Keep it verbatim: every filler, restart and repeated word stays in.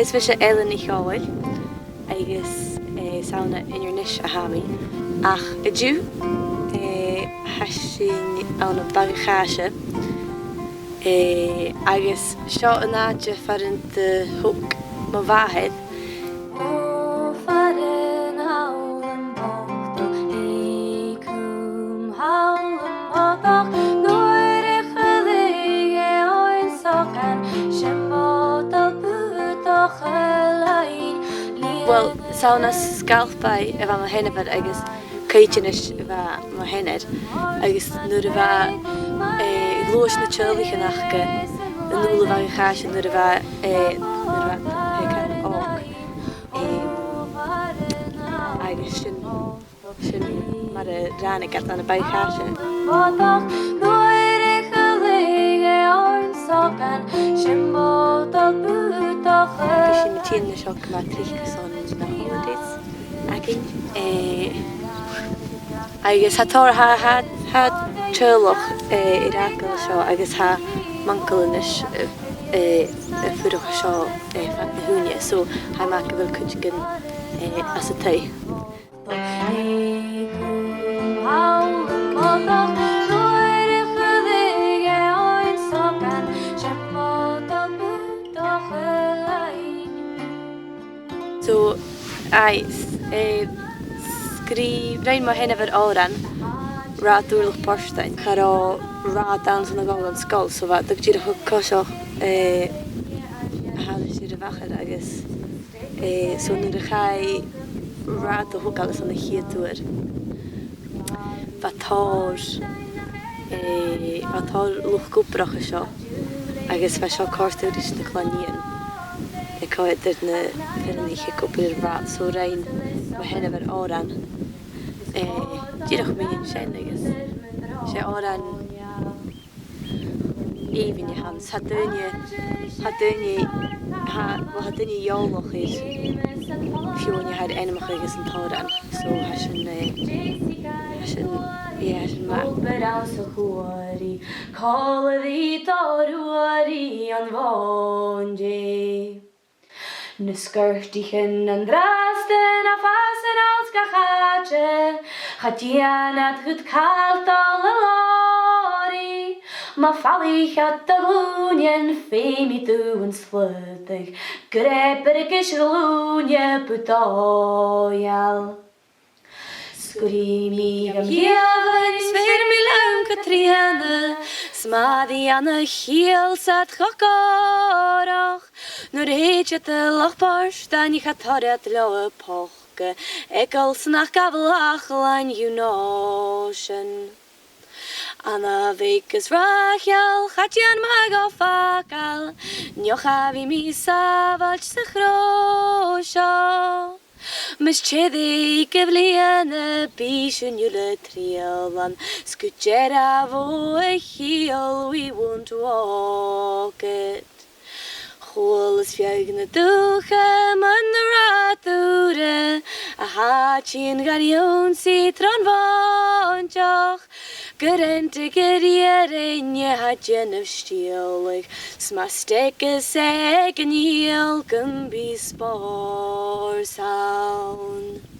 Is mise Ellen NicDhòmhnaill agus, eh, 's ann à Inbhir Nis a tha mi. Ach an-diugh, eh, tha sinn ann am Baile Chàise, eh, agus seo an t-àite far an do thogadh mo mhàthair. Uill, 's ann à Sgalpaigh a bha mo sheanmhair agus Caithness a bha mo sheanair, agus nuair a bha, eh, gluais na teaghlaichean aca, a' dol a Bhaile Chàise nuair a bha, eh, nuair a bha, eh, òg. Eh, agus sin, sin mar a ràinig iad ann am Baile Chàise. Bidh sinn a' tighinn an seo gu math tric airson na holidays againn. Eh, agus tha tòrr, tha, tha, tha teaghlach, eh, air fhàgail an seo, agus tha m' uncail a-nis, eh, eh, a' fuireach an seo, eh, fad na h-ùine. So, tha e math gu bheil cuideigin, eh, anns an taigh. So, aye, s-, eh, sgrì-, rinn mo sheanmhair òran, Rathad Ùr Loch Portain. Cha robh rathad ann son a dhol dhan sgoil, so bha iad dìreach a' coiseachd, eh, thairis air a' mhachair agus, eh, so nuair a chaidh rathad a thogail airson a' chiad uair, bha tòrr, eh, bha tòrr luchd-obrach an seo, agus bha seo a' còrdadh ris na clann-nighean. Aig coimhead air na fireannaich ag obair air an rathad, so rinn mo sheanmhair òran, eh, dìreach mu dheidhinn sin, agus 's e òran èibhinn a th' ann. Tha daoine, tha daoine, tha, well, tha daoine eòlach air feadhainn a tha air ainmeachadh aig an t-òran. So, tha sin, eh, tha sin, yeah, tha sin math. Obair anns a' chuairí, còmhla ri do ruairí an bhòn-dè. Na sgiortaichean an-dràsta na fàsann às gach àite, cha dèan iad dhut càil dol a làraidh. Ma fhalaich iad do ghlùinean, feumaidh tu an t-sluaigh, gur e biorgaich ghlùine bu dòigheil. Sguiridh mi gam ghìomhain, 's bheir mi leam Catrìona, 's ma dhèan a chiall 's iad cho gòrach. Nuair a thèid iad a Loch Portain, cha toir iad leotha poca, eagal 's nach gabh làchlan dhiubh an oisean. Anna Bheag is Rachel, cha dèan math dhomh fàgail, neo cha bhi mi sàbhailt sa chrò seo. Mus tèid i gu bliadhna, bidh sinn uile triall ann, 's gu dearbh o a chiall, we won't walk it. Chualas feadh na dùthcha mun rathad ùr, a tha a' tighinn gar ionnsaigh tron mhòinteach, gur innte gur iarrainn a tha dèanamh stiallach, 's ma steig e aig an fhial gum bi spòrs ann.